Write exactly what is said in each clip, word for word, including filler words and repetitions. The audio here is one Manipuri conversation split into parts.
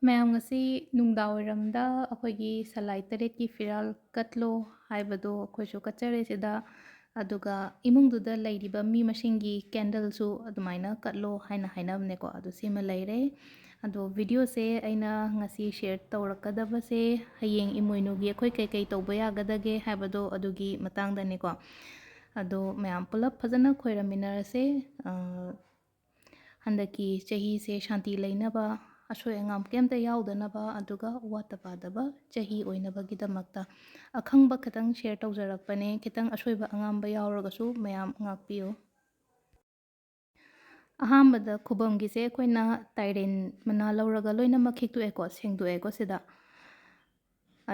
ꯃꯌꯥꯝ, ꯉꯁꯤ ꯅꯨꯡꯗꯥꯡꯋꯥꯏꯔꯝꯗ ꯑꯩꯈꯣꯏꯒꯤ ꯁꯂꯥꯏ ꯇꯔꯦꯠꯀꯤ ꯐꯤꯔꯥꯜ ꯀꯠꯂꯣ ꯍꯥꯏꯕꯗꯣ ꯑꯩꯈꯣꯏꯁꯨ ꯀꯠꯆꯔꯦ ꯁꯤꯗ꯫ ꯑꯗꯨꯒ ꯏꯃꯨꯡꯗꯨꯗ ꯂꯩꯔꯤꯕ ꯃꯤ ꯃꯁꯤꯡꯒꯤ ꯀꯦꯟꯗꯜꯁꯨ ꯑꯗꯨꯃꯥꯏꯅ ꯀꯠꯂꯣ ꯍꯥꯏꯅ ꯍꯥꯏꯅꯕꯅꯦꯀꯣ꯫ ꯑꯗꯨ ꯁꯤꯃ ꯂꯩꯔꯦ꯫ ꯑꯗꯣ ꯚꯤꯗꯤꯑꯣꯁꯦ ꯑꯩꯅ ꯉꯁꯤ ꯁꯤꯌꯔ ꯇꯧꯔꯛꯀꯗꯕꯁꯦ ꯍꯌꯦꯡ ꯏꯃꯣꯏꯅꯨꯒꯤ ꯑꯩꯈꯣꯏ ꯀꯩꯀꯩ ꯇꯧꯕ ꯌꯥꯒꯗꯒꯦ ꯍꯥꯏꯕꯗꯣ ꯑꯗꯨꯒꯤ ꯃꯇꯥꯡꯗꯅꯦꯀꯣ꯫ ꯑꯗꯣ ꯃꯌꯥꯝ ꯄꯨꯂꯞ ꯐꯖꯅ ꯈꯣꯏꯔꯝꯃꯤꯟꯅꯔꯁꯦ꯫ ꯑ, ꯍꯟꯗꯛꯀꯤ ꯆꯍꯤꯁꯦ ꯁꯥꯟꯇꯤ ꯂꯩꯅꯕ, ꯑꯁꯣꯏ ꯑꯉꯥꯝ ꯀꯩꯝꯇ ꯌꯥꯎꯗꯅꯕ, ꯑꯗꯨꯒ ꯋꯥꯠꯇ ꯄꯥꯗꯕ ꯆꯍꯤ ꯑꯣꯏꯅꯕꯒꯤꯗꯃꯛꯇ꯫ ꯑꯈꯪꯕ ꯈꯤꯇꯪ ꯁꯤꯌꯔ ꯇꯧꯖꯔꯛꯄꯅꯦ꯫ ꯈꯤꯇꯪ ꯑꯁꯣꯏꯕ ꯑꯉꯥꯝꯕ ꯌꯥꯎꯔꯒꯁꯨ ꯃꯌꯥꯝ ꯉꯥꯛꯄꯤꯌꯨ꯫ ꯑꯍꯥꯟꯕꯗ ꯈꯨꯕꯝꯒꯤꯁꯦ ꯑꯩꯈꯣꯏꯅ ꯇꯥꯏꯔꯦꯟ ꯃꯅꯥ ꯂꯧꯔꯒ ꯂꯣꯏꯅꯃꯛ ꯈꯤꯛꯇꯣꯛꯑꯦꯀꯣ, ꯁꯦꯡꯗꯣꯛꯑꯦꯀꯣ ꯁꯤꯗ꯫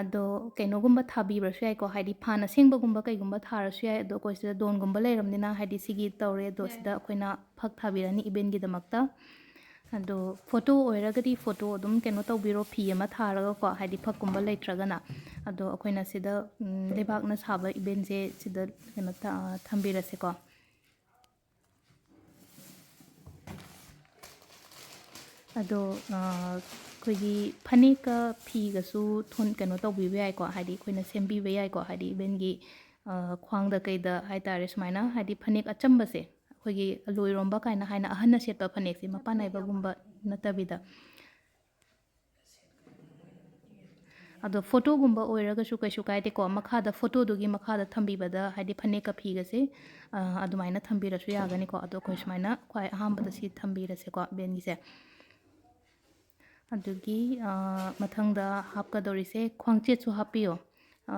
ꯑꯗꯣ ꯀꯩꯅꯣꯒꯨꯝꯕ ꯊꯥꯕꯤꯕꯁꯨ ꯌꯥꯏꯀꯣ, ꯍꯥꯏꯗꯤ ꯐꯥꯟ ꯑꯁꯦꯡꯕꯒꯨꯝꯕ ꯀꯩꯒꯨꯝꯕ ꯊꯥꯔꯁꯨ ꯌꯥꯏ꯫ ꯑꯗꯣ ꯑꯩꯈꯣꯏ ꯁꯤꯗ ꯗꯣꯟꯒꯨꯝꯕ ꯂꯩꯔꯕꯅꯤꯅ, ꯍꯥꯏꯗꯤ ꯁꯤꯒꯤ ꯇꯧꯔꯦ꯫ ꯑꯗꯣ ꯌꯥꯏ꯫ ꯁꯤꯗ ꯑꯩꯈꯣꯏꯅ ꯐꯛ ꯊꯥꯕꯤꯔꯅꯤ ꯏꯕꯦꯟꯒꯤꯗꯃꯛꯇ꯫ ꯑꯗꯣ ꯐꯣꯇꯣ ꯑꯣꯏꯔꯒꯗꯤ ꯐꯣꯇꯣ ꯑꯗꯨꯝ ꯀꯩꯅꯣ ꯇꯧꯕꯤꯔꯣ, ꯐꯤ ꯑꯃ ꯊꯥꯔꯒꯀꯣ, ꯍꯥꯏꯗꯤ ꯐꯛꯀꯨꯝꯕ ꯂꯩꯇ꯭ꯔꯒꯅ꯫ ꯑꯗꯣ ꯑꯩꯈꯣꯏꯅ ꯁꯤꯗ, ꯎꯝ, ꯂꯩꯕꯥꯛꯅ ꯁꯥꯕ ꯏꯕꯦꯟꯁꯦ ꯁꯤꯗ ꯀꯩꯅꯣ ꯇ-, ꯊꯝꯕꯤꯔꯁꯦꯀꯣ꯫ ꯑꯗꯣ, ꯑ, ꯑꯩꯈꯣꯏꯒꯤ ꯐꯅꯦꯛꯀ ꯐꯤꯒꯁꯨ ꯊꯣꯟ-, ꯀꯩꯅꯣ ꯇꯧꯕꯤꯕ ꯌꯥꯏꯀꯣ, ꯍꯥꯏꯗꯤ ꯑꯩꯈꯣꯏꯅ ꯁꯦꯝꯕꯤꯕ ꯌꯥꯏꯀꯣ, ꯍꯥꯏꯗꯤ ꯏꯕꯦꯟꯒꯤ, ꯑ, ꯈ꯭ꯋꯥꯡꯗ ꯀꯩꯗ ꯍꯥꯏꯇꯥꯔꯦ, ꯁꯨꯃꯥꯏꯅ ꯍꯥꯏꯗꯤ ꯐꯅꯦꯛ ꯑꯆꯝꯕꯁꯦ, ꯑꯩꯈꯣꯏꯒꯤ ꯂꯣꯏꯔꯣꯝꯕ ꯀꯥꯏꯅ ꯍꯥꯏꯅ ꯑꯍꯟꯅ ꯁꯦꯠꯄ ꯐꯅꯦꯛꯁꯦ, ꯃꯄꯥꯟ ꯅꯥꯏꯕꯒꯨꯝꯕ ꯅꯠꯇꯕꯤꯗ꯫ ꯑꯗꯣ ꯐꯣꯇꯣꯒꯨꯝꯕ ꯑꯣꯏꯔꯒꯁꯨ ꯀꯩꯁꯨ ꯀꯥꯏꯗꯦꯀꯣ, ꯃꯈꯥꯗ ꯐꯣꯇꯣꯗꯨꯒꯤ ꯃꯈꯥꯗ ꯊꯝꯕꯤꯕꯗ, ꯍꯥꯏꯗꯤ ꯐꯅꯦꯛꯀ ꯐꯤꯒꯁꯦ, ꯑ, ꯑꯗꯨꯃꯥꯏꯅ ꯊꯝꯕꯤꯔꯁꯨ ꯌꯥꯒꯅꯤꯀꯣ꯫ ꯑꯗꯣ ꯑꯩꯈꯣꯏ ꯁꯨꯃꯥꯏꯅ ꯈ꯭ꯋꯥꯏ ꯑꯍꯥꯟꯕꯗ ꯁꯤ ꯊꯝꯕꯤꯔꯁꯦꯀꯣ ꯏꯕꯦꯟꯒꯤꯁꯦ꯫ ꯑꯗꯨꯒꯤ, ꯑ, ꯃꯊꯪꯗ ꯍꯥꯞꯀꯗꯧꯔꯤꯁꯦ ꯈ꯭ꯋꯥꯡꯆꯦꯠꯁꯨ ꯍꯥꯞꯄꯤꯌꯣ꯫ ꯑ,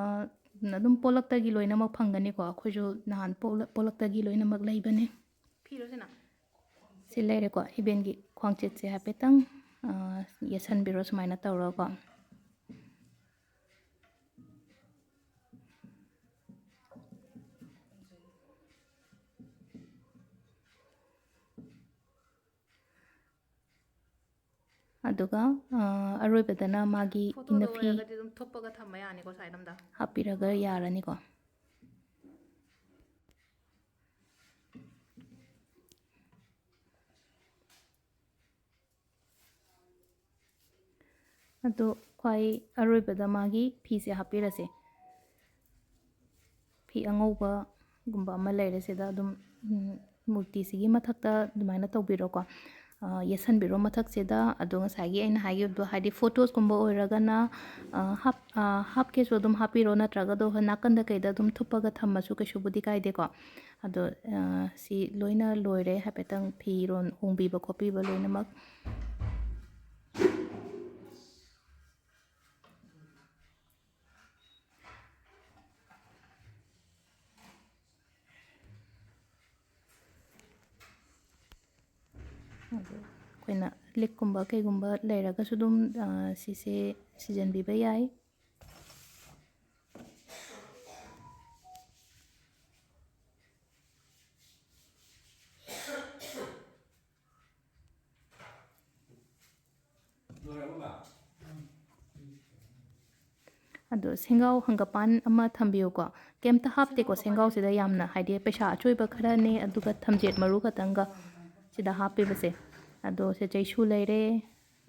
ꯑꯗꯨꯝ ꯄꯣꯂꯛꯇꯒꯤ ꯂꯣꯏꯅꯃꯛ ꯐꯪꯒꯅꯤꯀꯣ, ꯑꯩꯈꯣꯏꯁꯨ ꯅꯍꯥꯟ ꯄꯣꯂꯛ-, ꯄꯣꯂꯛꯇꯒꯤ ꯂꯣꯏꯅꯃꯛ ꯂꯩꯕꯅꯦ꯫ ꯐꯤꯔꯣ ꯁꯤꯅ? ꯁꯤ ꯂꯩꯔꯦꯀꯣ, ꯏꯕꯦꯟꯒꯤ ꯈ꯭ꯋꯥꯡꯆꯦꯠꯁꯦ ꯍꯥꯏꯐꯦꯠꯇꯪ, ꯑ, ꯌꯦꯠꯁꯟꯕꯤꯔꯣ ꯁꯨꯃꯥꯏꯅ ꯇꯧꯔꯒꯀꯣ꯫ ꯑꯗꯨꯒ, ꯑ, ꯑꯔꯣꯏꯕꯗꯅ ꯃꯥꯒꯤ ꯐꯣꯇꯣꯗꯣ ꯏꯟꯅꯐꯤ ꯑꯣꯏꯔꯒꯗꯤ ꯑꯗꯨꯝ ꯊꯨꯞꯄꯒ ꯊꯝꯕ ꯌꯥꯅꯤꯀꯣ, ꯁꯥꯏꯠ ꯑꯝꯗ꯫ ꯍꯥꯞꯄꯤꯔꯒ ꯌꯥꯔꯅꯤꯀꯣ꯫ ꯑꯗꯣ ꯈ꯭ꯋꯥꯏ ꯑꯔꯣꯏꯕꯗ ꯃꯥꯒꯤ ꯐꯤꯁꯦ ꯍꯥꯞꯄꯤꯔꯁꯦ꯫ ꯐꯤ ꯑꯉꯧꯕꯒꯨꯝꯕ ꯑꯃ ꯂꯩꯔꯦ ꯁꯤꯗ ꯑꯗꯨꯝ, ꯎꯝ, ꯃꯨꯔꯇꯤꯁꯤꯒꯤ ꯃꯊꯛꯇ ꯑꯗꯨꯃꯥꯏꯅ ꯇꯧꯕꯤꯔꯣꯀꯣ꯫ ꯑ, ꯌꯦꯠꯁꯟꯕꯤꯔꯣ ꯃꯊꯛꯁꯤꯗ꯫ ꯑꯗꯣ ꯉꯁꯥꯏꯒꯤ ꯑꯩꯅ ꯍꯥꯏꯈꯤꯕꯗꯣ, ꯍꯥꯏꯗꯤ ꯐꯣꯇꯣꯁꯀꯨꯝꯕ ꯑꯣꯏꯔꯒꯅ, ꯑ, ꯍꯥꯞ-, ꯑ, ꯍꯥꯞꯀꯦꯁꯨ ꯑꯗꯨꯝ ꯍꯥꯞꯄꯤꯔꯣ, ꯅꯠꯇ꯭ꯔꯒ ꯑꯗꯣ ꯍꯣꯏ ꯅꯥꯀꯟꯗ ꯀꯩꯗ ꯑꯗꯨꯝ ꯊꯨꯞꯄꯒ ꯊꯝꯃꯁꯨ ꯀꯩꯁꯨꯕꯨꯗꯤ ꯀꯥꯏꯗꯦꯀꯣ꯫ ꯑꯗꯣ, ꯑ, ꯁꯤ ꯂꯣꯏꯅ ꯂꯣꯏꯔꯦ꯫ ꯍꯥꯏꯐꯦꯠꯇꯪ ꯐꯤꯔꯣꯟ ꯍꯣꯡꯕꯤꯕ ꯈꯣꯠꯄꯤꯕ ꯂꯣꯏꯅꯃꯛ꯫ ꯑꯗꯨ ꯑꯩꯈꯣꯏꯅ ꯂꯤꯛꯀꯨꯝꯕ ꯀꯩꯒꯨꯝꯕ ꯂꯩꯔꯒꯁꯨ ꯑꯗꯨꯝ, ꯑ, ꯁꯤꯁꯦ ꯁꯤꯖꯤꯟꯕꯤꯕ ꯌꯥꯏ꯫ ꯑꯗꯣ ꯁꯦꯡꯒꯥꯎ ꯍꯪꯒꯄꯥꯟ ꯑꯃ ꯊꯝꯕꯤꯌꯨꯀꯣ꯫ ꯀꯩꯝꯇ ꯍꯥꯞꯇꯦꯀꯣ ꯁꯦꯡꯒꯥꯎꯁꯤꯗ, ꯌꯥꯝꯅ ꯍꯥꯏꯗꯤ ꯄꯩꯁꯥ ꯑꯆꯣꯏꯕ ꯈꯔꯅꯦ, ꯑꯗꯨꯒ ꯊꯝꯆꯦꯠ ꯃꯔꯨ ꯈꯛꯇꯪꯒ ꯁꯤꯗ ꯍꯥꯞꯄꯤꯕꯁꯦ꯫ ꯑꯗꯣ ꯁꯤ ꯆꯩꯁꯨ ꯂꯩꯔꯦ,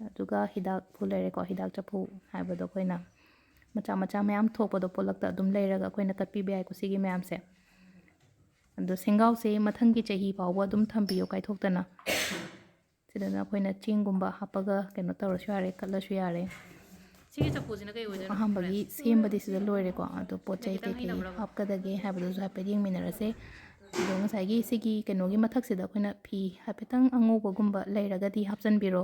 ꯑꯗꯨꯒ ꯍꯤꯗꯥꯛꯄꯨ ꯂꯩꯔꯦꯀꯣ, ꯍꯤꯗꯥꯛ ꯆꯐꯨ ꯍꯥꯏꯕꯗꯣ ꯑꯩꯈꯣꯏꯅ ꯃꯆꯥ ꯃꯆꯥ ꯃꯌꯥꯝ ꯊꯣꯛꯄꯗꯣ ꯄꯣꯠꯂꯛꯇ ꯑꯗꯨꯝ ꯂꯩꯔꯒ ꯑꯩꯈꯣꯏꯅ ꯀꯠꯄꯤꯕ ꯌꯥꯏꯀꯣ ꯁꯤꯒꯤ ꯃꯌꯥꯝꯁꯦ꯫ ꯑꯗꯣ ꯁꯦꯡꯒꯥꯎꯁꯦ ꯃꯊꯪꯒꯤ ꯆꯍꯤ ꯐꯥꯎꯕ ꯑꯗꯨꯝ ꯊꯝꯕꯤꯌꯨ ꯀꯥꯏꯊꯣꯛꯇꯅ꯫ ꯁꯤꯗꯅ ꯑꯩꯈꯣꯏꯅ ꯆꯦꯡꯒꯨꯝꯕ ꯍꯥꯞꯄꯒ ꯀꯩꯅꯣ ꯇꯧꯔꯁꯨ ꯌꯥꯔꯦ, ꯀꯠꯂꯁꯨ ꯌꯥꯔꯦ꯫ ꯁꯤꯒꯤ ꯆꯐꯨꯁꯤꯅ ꯀꯩ ꯑꯣꯏꯗꯣꯏꯅꯣ? ꯑꯍꯥꯟꯕꯒꯤ ꯁꯦꯝꯕꯗꯤ ꯁꯤꯗ ꯂꯣꯏꯔꯦꯀꯣ꯫ ꯑꯗꯣ ꯄꯣꯠ ꯆꯩ ꯀꯩꯀꯩ ꯍꯥꯞꯀꯗꯒꯦ ꯍꯥꯏꯕꯗꯨꯁꯨ ꯍꯥꯏꯐꯦꯠ ꯌꯦꯡꯃꯤꯟꯅꯔꯁꯦ꯫ ꯑꯗꯣ ꯉꯁꯥꯏꯒꯤ ꯁꯤꯒꯤ ꯀꯩꯅꯣꯒꯤ ꯃꯊꯛꯁꯤꯗ ꯑꯩꯈꯣꯏꯅ ꯐꯤ ꯍꯥꯏꯐꯦꯠꯇꯪ ꯑꯉꯧꯕꯒꯨꯝꯕ ꯂꯩꯔꯒꯗꯤ ꯍꯥꯞꯆꯤꯟꯕꯤꯔꯣ꯫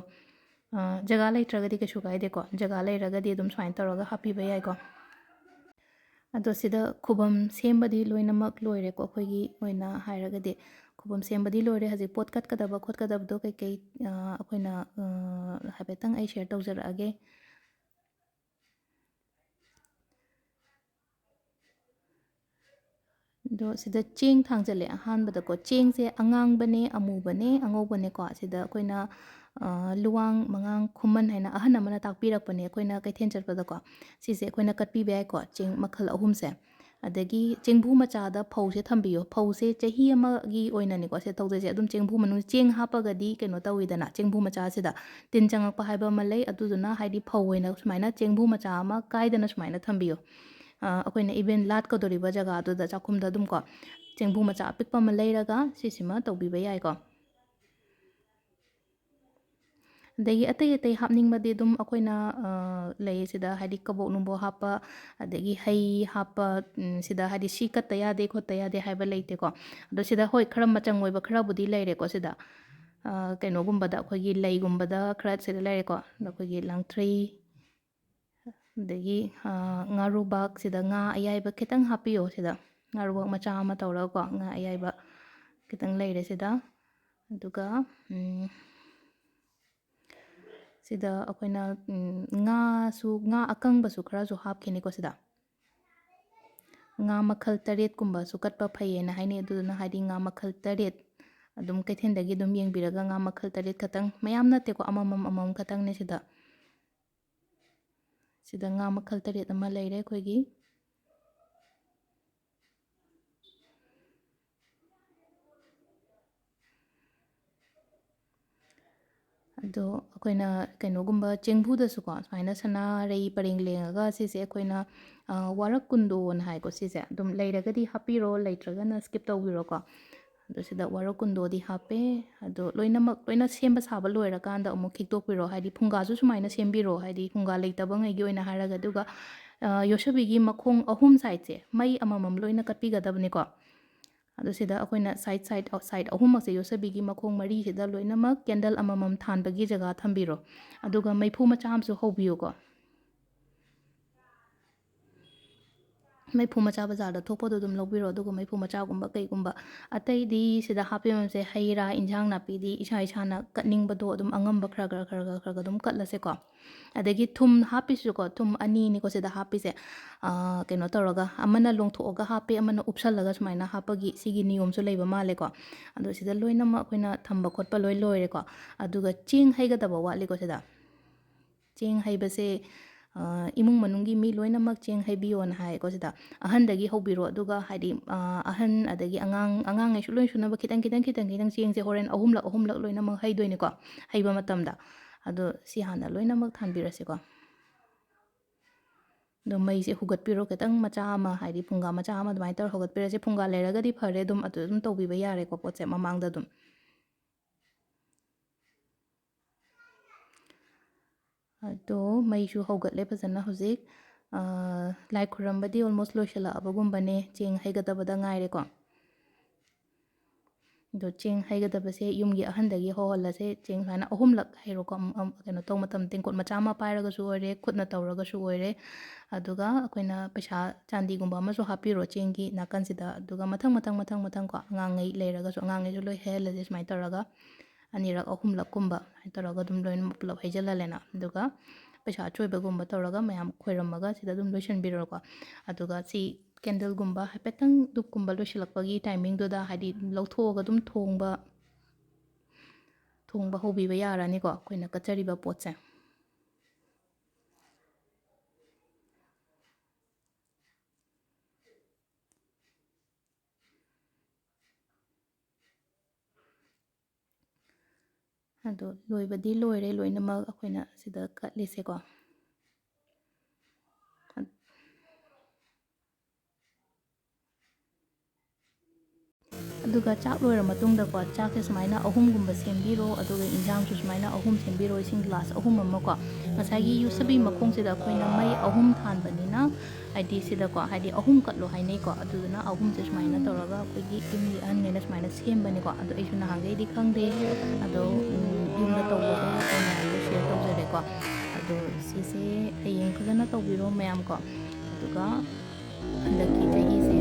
ꯑ, ꯖꯒꯥ ꯂꯩꯇ꯭ꯔꯒꯗꯤ ꯀꯩꯁꯨ ꯀꯥꯏꯗꯦꯀꯣ, ꯖꯒꯥ ꯂꯩꯔꯒꯗꯤ ꯑꯗꯨꯝ ꯁꯨꯃꯥꯏꯅ ꯇꯧꯔꯒ ꯍꯥꯞꯄꯤꯕ ꯌꯥꯏꯀꯣ꯫ ꯑꯗꯣ ꯁꯤꯗ ꯈꯨꯕꯝ ꯁꯦꯝꯕꯗꯤ ꯂꯣꯏꯅꯃꯛ ꯂꯣꯏꯔꯦꯀꯣ꯫ ꯑꯩꯈꯣꯏꯒꯤ ꯑꯣꯏꯅ ꯍꯥꯏꯔꯒꯗꯤ ꯈꯨꯕꯝ ꯁꯦꯝꯕꯗꯤ ꯂꯣꯏꯔꯦ꯫ ꯍꯧꯖꯤꯛ ꯄꯣꯠ ꯀꯠꯀꯗꯕ ꯈꯣꯠꯀꯗꯕꯗꯣ ꯀꯩꯀꯩ, ꯑ, ꯑꯩꯈꯣꯏꯅ, ꯑ, ꯍꯥꯏꯐꯦꯠꯇꯪ ꯑꯩ ꯁꯤꯌꯔ ꯇꯧꯖꯔꯛꯑꯒꯦ꯫ ꯑꯗꯣ ꯁꯤꯗ ꯆꯦꯡ ꯊꯥꯡꯖꯜꯂꯦ꯫ ꯑꯍꯥꯟꯕꯗꯀꯣ ꯆꯦꯡꯁꯦ ꯑꯉꯥꯡꯕꯅꯦ, ꯑꯃꯨꯕꯅꯦ, ꯑꯉꯧꯕꯅꯦꯀꯣ꯫ ꯁꯤꯗ ꯑꯩꯈꯣꯏꯅ, ꯑ, ꯂꯨꯋꯥꯡ, ꯃꯉꯥꯡ, ꯈꯨꯃꯟ ꯍꯥꯏꯅ ꯑꯍꯟ ꯑꯃꯅ ꯇꯥꯛꯄꯤꯔꯛꯄꯅꯦ ꯑꯩꯈꯣꯏꯅ ꯀꯩꯊꯦꯜ ꯆꯠꯄꯗꯀꯣ꯫ ꯁꯤꯁꯦ ꯑꯩꯈꯣꯏꯅ ꯀꯠꯄꯤꯕ ꯌꯥꯏꯀꯣ, ꯆꯦꯡ ꯃꯈꯜ ꯑꯍꯨꯝꯁꯦ꯫ ꯑꯗꯒꯤ ꯆꯦꯡꯕꯨ ꯃꯆꯥꯗ ꯐꯧꯁꯦ ꯊꯝꯕꯤꯌꯣ꯫ ꯐꯧꯁꯦ ꯆꯍꯤ ꯑꯃꯒꯤ ꯑꯣꯏꯅꯅꯤꯀꯣ ꯁꯦ ꯇꯧꯗꯣꯏꯁꯦ꯫ ꯑꯗꯨꯝ ꯆꯦꯡꯕꯨ ꯃꯅꯨꯡ, ꯆꯦꯡ ꯍꯥꯞꯄꯒꯗꯤ ꯀꯩꯅꯣ ꯇꯧꯋꯤꯗꯅ, ꯆꯦꯡꯕꯨ ꯃꯆꯥꯁꯤꯗ ꯇꯤꯟ ꯆꯪꯉꯛꯄ ꯍꯥꯏꯕ ꯑꯃ ꯂꯩ꯫ ꯑꯗꯨꯗꯨꯅ ꯍꯥꯏꯗꯤ ꯐꯧ ꯑꯣꯏꯅ ꯁꯨꯃꯥꯏꯅ ꯆꯦꯡꯕꯨ ꯃꯆꯥ ꯑꯃ ꯀꯥꯏꯗꯅ ꯁꯨꯃꯥꯏꯅ ꯊꯝꯕꯤꯌꯣ꯫ ꯑ, ꯑꯩꯈꯣꯏꯅ even ꯂꯥꯠꯀꯗꯧꯔꯤꯕ ꯖꯒꯥꯗꯨꯗ ꯆꯥꯛꯈꯨꯝꯗ ꯑꯗꯨꯝ ꯀꯣ ꯆꯦꯡꯕꯨ ꯃꯆꯥ ꯑꯄꯤꯛꯄ ꯑꯃ ꯂꯩꯔꯒ ꯁꯤꯁꯤꯃ ꯇꯧꯕꯤꯕ ꯌꯥꯏꯀꯣ꯫ ꯑꯗꯒꯤ ꯑꯇꯩ ꯑꯇꯩ ꯍꯥꯞꯅꯤꯡꯕꯗꯤ ꯑꯗꯨꯝ ꯑꯩꯈꯣꯏꯅ, ꯑ, ꯂꯩ ꯁꯤꯗ, ꯍꯥꯏꯗꯤ ꯀꯕꯣꯛ ꯅꯨꯡꯕꯣꯛ ꯍꯥꯞꯄ, ꯑꯗꯒꯤ ꯍꯩ ꯍꯥꯞꯄ, ꯎꯝ, ꯁꯤꯗ ꯍꯥꯏꯗꯤ ꯁꯤ ꯀꯠꯇ ꯌꯥꯗꯦ ꯈꯣꯠꯇ ꯌꯥꯗꯦ ꯍꯥꯏꯕ ꯂꯩꯇꯦꯀꯣ꯫ ꯑꯗꯣ ꯁꯤꯗ ꯍꯣꯏ ꯈꯔ ꯃꯆꯪ ꯑꯣꯏꯕ ꯈꯔꯕꯨꯗꯤ ꯂꯩꯔꯦꯀꯣ ꯁꯤꯗ꯫ ꯑ, ꯀꯩꯅꯣꯒꯨꯝꯕꯗ ꯑꯩꯈꯣꯏꯒꯤ ꯂꯩꯒꯨꯝꯕꯗ ꯈꯔ ꯁꯤꯗ ꯂꯩꯔꯦꯀꯣ꯫ ꯑꯗꯣ ꯑꯩꯈꯣꯏꯒꯤ ꯂꯥꯡꯊ꯭ꯔꯩ, ꯑꯗꯒꯤ, ꯑ, ꯉꯥꯔꯨꯕꯥꯛ, ꯁꯤꯗ ꯉꯥ ꯑꯌꯥꯏꯕ ꯈꯤꯇꯪ ꯍꯥꯞꯄꯤꯌꯣ ꯁꯤꯗ꯫ ꯉꯥꯔꯨꯕꯥꯛ ꯃꯆꯥ ꯑꯃ ꯇꯧꯔꯒꯀꯣ, ꯉꯥ ꯑꯌꯥꯏꯕ ꯈꯤꯇꯪ ꯂꯩꯔꯦ ꯁꯤꯗ꯫ ꯑꯗꯨꯒ, ꯎꯝ, ꯁꯤꯗ ꯑꯩꯈꯣꯏꯅ, ꯎꯝ, ꯉꯥꯁꯨ, ꯉꯥ ꯑꯀꯪꯕꯁꯨ ꯈꯔꯁꯨ ꯍꯥꯞꯈꯤꯅꯤꯀꯣ ꯁꯤꯗ꯫ ꯉꯥ ꯃꯈꯜ ꯇꯔꯦꯠꯀꯨꯝꯕꯁꯨ ꯀꯠꯄ ꯐꯩꯌꯦꯅ ꯍꯥꯏꯅꯩ꯫ ꯑꯗꯨꯗꯨꯅ ꯍꯥꯏꯗꯤ ꯉꯥ ꯃꯈꯜ ꯇꯔꯦꯠ ꯑꯗꯨꯝ ꯀꯩꯊꯦꯜꯗꯒꯤ ꯑꯗꯨꯝ ꯌꯦꯡꯕꯤꯔꯒ ꯉꯥ ꯃꯈꯜ ꯇꯔꯦꯠ ꯈꯛꯇꯪ, ꯃꯌꯥꯝ ꯅꯠꯇꯦꯀꯣ, ꯑꯃꯃꯝ ꯑꯃꯃꯝ ꯈꯛꯇꯪꯅꯦ ꯁꯤꯗ꯫ ꯁꯤꯗ ꯉꯥ ꯃꯈꯜ ꯇꯔꯦꯠ ꯑꯃ ꯂꯩꯔꯦ ꯑꯩꯈꯣꯏꯒꯤ꯫ ꯑꯗꯣ ꯑꯩꯈꯣꯏꯅ ꯀꯩꯅꯣꯒꯨꯝꯕ ꯆꯦꯡꯕꯨꯗꯁꯨꯀꯣ, ꯁꯨꯃꯥꯏꯅ ꯁꯅꯥꯔꯩ ꯄꯔꯦꯡ ꯂꯦꯡꯉꯒ ꯁꯤꯁꯦ ꯑꯩꯈꯣꯏꯅ, ꯑ, ꯋꯥꯔꯛ ꯀꯨꯟꯗꯣꯅ ꯍꯥꯏꯀꯣ ꯁꯤꯁꯦ꯫ ꯑꯗꯨꯝ ꯂꯩꯔꯒꯗꯤ ꯍꯥꯞꯄꯤꯔꯣ, ꯂꯩꯇ꯭ꯔꯒꯅ skip ꯇꯧꯕꯤꯔꯣꯀꯣ꯫ ꯑꯗꯣ ꯁꯤꯗ ꯋꯥꯔꯛ ꯀꯨꯟꯗꯣꯗꯤ ꯍꯥꯞꯄꯦ꯫ ꯑꯗꯣ ꯂꯣꯏꯅꯃꯛ, ꯂꯣꯏꯅ ꯁꯦꯝꯕ ꯁꯥꯕ ꯂꯣꯏꯔꯀꯥꯟꯗ ꯑꯃꯨꯛ ꯈꯤꯛꯇꯣꯛꯄꯤꯔꯣ꯫ ꯍꯥꯏꯗꯤ ꯐꯨꯡꯒꯥꯁꯨ ꯁꯨꯃꯥꯏꯅ ꯁꯦꯝꯕꯤꯔꯣ, ꯍꯥꯏꯗꯤ ꯐꯨꯡꯒꯥ ꯂꯩꯇꯕꯉꯩꯒꯤ ꯑꯣꯏꯅ ꯍꯥꯏꯔꯒ꯫ ꯑꯗꯨꯒ, ꯑ, ꯌꯣꯠꯁꯕꯤꯒꯤ ꯃꯈꯣꯡ ꯑꯍꯨꯝ sideꯁꯦ ꯃꯩ ꯑꯃꯃꯝ ꯂꯣꯏꯅ ꯀꯠꯄꯤꯒꯗꯕꯅꯤꯀꯣ꯫ ꯑꯗꯣ ꯁꯤꯗ ꯑꯩꯈꯣꯏꯅ side, side, side ꯑꯍꯨꯝꯃꯛꯁꯦ, ꯌꯣꯠꯁꯕꯤꯒꯤ ꯃꯈꯣꯡ ꯃꯔꯤꯁꯤꯗ ꯂꯣꯏꯅꯃꯛ candle ꯑꯃꯃꯝ ꯊꯥꯟꯕꯒꯤ ꯖꯒꯥ ꯊꯝꯕꯤꯔꯣ꯫ ꯑꯗꯨꯒ ꯃꯩꯐꯨ ꯃꯆꯥ ꯑꯃꯁꯨ ꯍꯧꯕꯤꯌꯨꯀꯣ꯫ ꯃꯩꯐꯨ ꯃꯆꯥ ꯕꯖꯥꯔꯗ ꯊꯣꯛꯄꯗꯣ ꯑꯗꯨꯝ ꯂꯧꯕꯤꯔꯣ꯫ ꯑꯗꯨꯒ ꯃꯩꯐꯨ ꯃꯆꯥꯒꯨꯝꯕ ꯀꯩꯒꯨꯝꯕ, ꯑꯇꯩꯗꯤ ꯁꯤꯗ ꯍꯥꯞꯄꯤꯕꯁꯦ ꯍꯩ ꯔꯥ, ꯏꯟꯁꯥꯡ ꯅꯥꯄꯤꯗꯤ ꯏꯁꯥ ꯏꯁꯥꯅ ꯀꯠꯅꯤꯡꯕꯗꯣ ꯑꯗꯨꯝ ꯑꯉꯝꯕ ꯈꯔ ꯈꯔ, ꯈꯔ ꯈꯔ, ꯈꯔ ꯈꯔ ꯑꯗꯨꯝ ꯀꯠꯂꯁꯦꯀꯣ꯫ ꯑꯗꯒꯤ ꯊꯨꯝ ꯍꯥꯞꯄꯤꯁꯤꯁꯨꯀꯣ, ꯊꯨꯝ ꯑꯅꯤꯅꯤꯀꯣ ꯁꯤꯗ ꯍꯥꯞꯄꯤꯁꯦ꯫ ꯑꯥ, ꯀꯩꯅꯣ ꯇꯧꯔꯒ, ꯑꯃꯅ ꯂꯣꯡꯊꯣꯛꯑꯒ ꯍꯥꯞꯄꯦ, ꯑꯃꯅ ꯎꯞꯁꯜꯂꯒ ꯁꯨꯃꯥꯏꯅ ꯍꯥꯞꯄꯒꯤ ꯁꯤꯒꯤ ꯅꯤꯌꯣꯝꯁꯨ ꯂꯩꯕ ꯃꯥꯜꯂꯦꯀꯣ꯫ ꯑꯗꯣ ꯁꯤꯗ ꯂꯣꯏꯅꯃꯛ ꯑꯩꯈꯣꯏꯅ ꯊꯝꯕ ꯈꯣꯠꯄ ꯂꯣꯏ ꯂꯣꯏꯔꯦꯀꯣ꯫ ꯑꯗꯨꯒ ꯆꯦꯡ ꯍꯩꯒꯗꯕ ꯋꯥꯠꯂꯤꯀꯣ ꯁꯤꯗ꯫ ꯆꯦꯡ ꯍꯩꯕꯁꯦ, ꯑ, ꯏꯃꯨꯡ ꯃꯅꯨꯡꯒꯤ ꯃꯤ ꯂꯣꯏꯅꯃꯛ ꯆꯦꯡ ꯍꯩꯕꯤꯌꯣꯅ ꯍꯥꯏꯌꯦꯀꯣ ꯁꯤꯗ꯫ ꯑꯍꯟꯗꯒꯤ ꯍꯧꯕꯤꯔꯣ, ꯑꯗꯨꯒ ꯍꯥꯏꯗꯤ, ꯑ, ꯑꯍꯟ ꯑꯗꯒꯤ ꯑꯉꯥꯡ, ꯑꯉꯥꯡꯉꯩꯁꯨ ꯂꯣꯏ ꯁꯨꯅꯕ ꯈꯤꯇꯪ, ꯈꯤꯇꯪ, ꯈꯤꯇꯪ, ꯈꯤꯇꯪ ꯆꯦꯡꯁꯦ ꯍꯣꯔꯦꯟ ꯑꯍꯨꯝꯂꯛ, ꯑꯍꯨꯝꯂꯛ ꯂꯣꯏꯅꯃꯛ ꯍꯩꯗꯣꯏꯅꯤꯀꯣ, ꯍꯩꯕ ꯃꯇꯝꯗ꯫ ꯑꯗꯣ ꯁꯤ ꯍꯥꯟꯅ ꯂꯣꯏꯅꯃꯛ ꯊꯥꯟꯕꯤꯔꯁꯤꯀꯣ꯫ ꯑꯗꯣ ꯃꯩꯁꯦ ꯍꯧꯒꯠꯄꯤꯔꯣ ꯈꯤꯇꯪ, ꯃꯆꯥ ꯑꯃ, ꯍꯥꯏꯗꯤ ꯐꯨꯡꯒꯥ ꯃꯆꯥ ꯑꯃ ꯑꯗꯨꯃꯥꯏꯅ ꯇꯧꯔ ꯍꯧꯒꯠꯄꯤꯔꯁꯦ꯫ ꯐꯨꯡꯒꯥ ꯂꯩꯔꯒꯗꯤ ꯐꯔꯦ, ꯑꯗꯨꯝ, ꯑꯗꯨ ꯑꯗꯨꯝ ꯇꯧꯕꯤꯕ ꯌꯥꯔꯦꯀꯣ, ꯄꯣꯠꯁꯦ ꯃꯃꯥꯡꯗ ꯑꯗꯨꯝ꯫ ꯑꯗꯣ ꯃꯩꯁꯨ ꯍꯧꯒꯠꯂꯦ ꯐꯖꯅ ꯍꯧꯖꯤꯛ꯫ ꯑ, ꯂꯥꯏ ꯈꯨꯔꯝꯕꯗꯤ almost ꯂꯣꯏꯁꯤꯜꯂꯛꯑꯕꯒꯨꯝꯕꯅꯦ, ꯆꯦꯡ ꯍꯩꯒꯗꯕꯗ ꯉꯥꯏꯔꯦꯀꯣ꯫ ꯑꯗꯣ ꯆꯦꯡ ꯍꯩꯒꯗꯕꯁꯦ ꯌꯨꯝꯒꯤ ꯑꯍꯟꯗꯒꯤ ꯍꯧꯍꯜꯂꯁꯦ꯫ ꯆꯦꯡ ꯁꯨꯃꯥꯏꯅ ꯑꯍꯨꯝꯂꯛ ꯍꯩꯔꯣꯀꯣ꯫ ꯑꯝ, ꯑꯝ, ꯀꯩꯅꯣ ꯇꯧꯕ ꯃꯇꯝ, ꯇꯦꯡꯀꯣꯠ ꯃꯆꯥ ꯑꯃ ꯄꯥꯏꯔꯒꯁꯨ ꯑꯣꯏꯔꯦ, ꯈꯨꯠꯅ ꯇꯧꯔꯒꯁꯨ ꯑꯣꯏꯔꯦ꯫ ꯑꯗꯨꯒ ꯑꯩꯈꯣꯏꯅ ꯄꯩꯁꯥ ꯆꯥꯟꯗꯤꯒꯨꯝꯕ ꯑꯃꯁꯨ ꯍꯥꯞꯄꯤꯔꯣ ꯆꯦꯡꯒꯤ ꯅꯥꯀꯟꯁꯤꯗ꯫ ꯑꯗꯨꯒ ꯃꯊꯪ, ꯃꯊꯪ, ꯃꯊꯪ, ꯃꯊꯪ ꯀꯣ, ꯑꯉꯥꯡꯉꯩ ꯂꯩꯔꯒꯁꯨ ꯑꯉꯥꯡꯉꯩꯁꯨ ꯂꯣꯏ ꯍꯩꯍꯜꯂꯁꯦ ꯁꯨꯃꯥꯏꯅ ꯇꯧꯔꯒ꯫ ꯑꯅꯤꯔꯛ, ꯑꯍꯨꯝꯂꯛꯀꯨꯝꯕ ꯁꯨꯃꯥꯏꯅ ꯇꯧꯔꯒ ꯑꯗꯨꯝ ꯂꯣꯏꯅꯃꯛ ꯄꯨꯂꯞ ꯍꯩꯖꯤꯜꯍꯜꯂꯦꯅ꯫ ꯑꯗꯨꯒ ꯄꯩꯁꯥ ꯑꯆꯣꯏꯕꯒꯨꯝꯕ ꯇꯧꯔꯒ ꯃꯌꯥꯝ ꯈꯣꯏꯔꯝꯃꯒ ꯁꯤꯗ ꯑꯗꯨꯝ ꯂꯣꯏꯁꯤꯟꯕꯤꯔꯣꯀꯣ꯫ ꯑꯗꯨꯒ ꯁꯤ candleꯒꯨꯝꯕ ꯍꯥꯏꯐꯦꯠꯇꯪ ꯙꯨꯞꯀꯨꯝꯕ ꯂꯣꯏꯁꯤꯜꯂꯛꯄꯒꯤ timingꯗꯨꯗ, ꯍꯥꯏꯗꯤ ꯂꯧꯊꯣꯛꯑꯒ ꯑꯗꯨꯝ ꯊꯣꯡꯕ, ꯊꯣꯡꯕ ꯍꯧꯕꯤꯕ ꯌꯥꯔꯅꯤꯀꯣ, ꯑꯩꯈꯣꯏꯅ ꯀꯠꯆꯔꯤꯕ ꯄꯣꯠꯁꯦ꯫ ꯑꯗꯣ ꯂꯣꯏꯕꯗꯤ ꯂꯣꯏꯔꯦ ꯂꯣꯏꯅꯃꯛ ꯑꯩꯈꯣꯏꯅ ꯁꯤꯗ ꯀꯠꯂꯤꯁꯦꯀꯣ꯫ ꯑꯗꯨꯒ ꯆꯥꯛ ꯂꯣꯏꯔ ꯃꯇꯨꯡꯗꯀꯣ, ꯆꯥꯛꯁꯦ ꯁꯨꯃꯥꯏꯅ ꯑꯍꯨꯝꯒꯨꯝꯕ ꯁꯦꯝꯕꯤꯔꯣ, ꯑꯗꯨꯒ ꯏꯟꯖꯥꯡꯁꯨ ꯁꯨꯃꯥꯏꯅ ꯑꯍꯨꯝ ꯁꯦꯝꯕꯤꯔꯣ, ꯏꯁꯤꯡ glass ꯑꯍꯨꯝ ꯑꯃꯀꯣ꯫ ꯉꯁꯥꯏꯒꯤ ꯌꯨꯁꯕꯤ ꯃꯈꯣꯡꯁꯤꯗ ꯑꯩꯈꯣꯏꯅ ꯃꯩ ꯑꯍꯨꯝ ꯊꯥꯟꯕꯅꯤꯅ, ꯍꯥꯏꯗꯤ ꯁꯤꯗꯀꯣ, ꯍꯥꯏꯗꯤ ꯑꯍꯨꯝ ꯀꯠꯂꯣ ꯍꯥꯏꯅꯩꯀꯣ, ꯑꯗꯨꯗꯨꯅ ꯑꯍꯨꯝꯁꯦ ꯁꯨꯃꯥꯏꯅ ꯇꯧꯔꯒ ꯑꯩꯈꯣꯏꯒꯤ ꯌꯨꯝꯒꯤ ꯑꯍꯟꯈꯩꯅ ꯁꯨꯃꯥꯏꯅ ꯁꯦꯝꯕꯅꯤꯀꯣ꯫ ꯑꯗꯣ ꯑꯩꯁꯨ ꯅꯍꯥꯟꯈꯩꯗꯤ ꯈꯪꯗꯦ, ꯑꯗꯣ, ꯎꯝ, ꯌꯨꯝꯗ ꯇꯧꯕꯗꯣ ꯑꯩꯅ share ꯇꯧꯖꯔꯦꯀꯣ꯫ ꯑꯗꯣ ꯁꯤꯁꯦ ꯍꯌꯦꯡ ꯐꯖꯅ ꯇꯧꯕꯤꯔꯣ ꯃꯌꯥꯝ ꯀꯣ꯫ ꯑꯗꯨꯒ ꯍꯟꯗꯛꯀꯤ ꯆꯍꯤꯁꯦ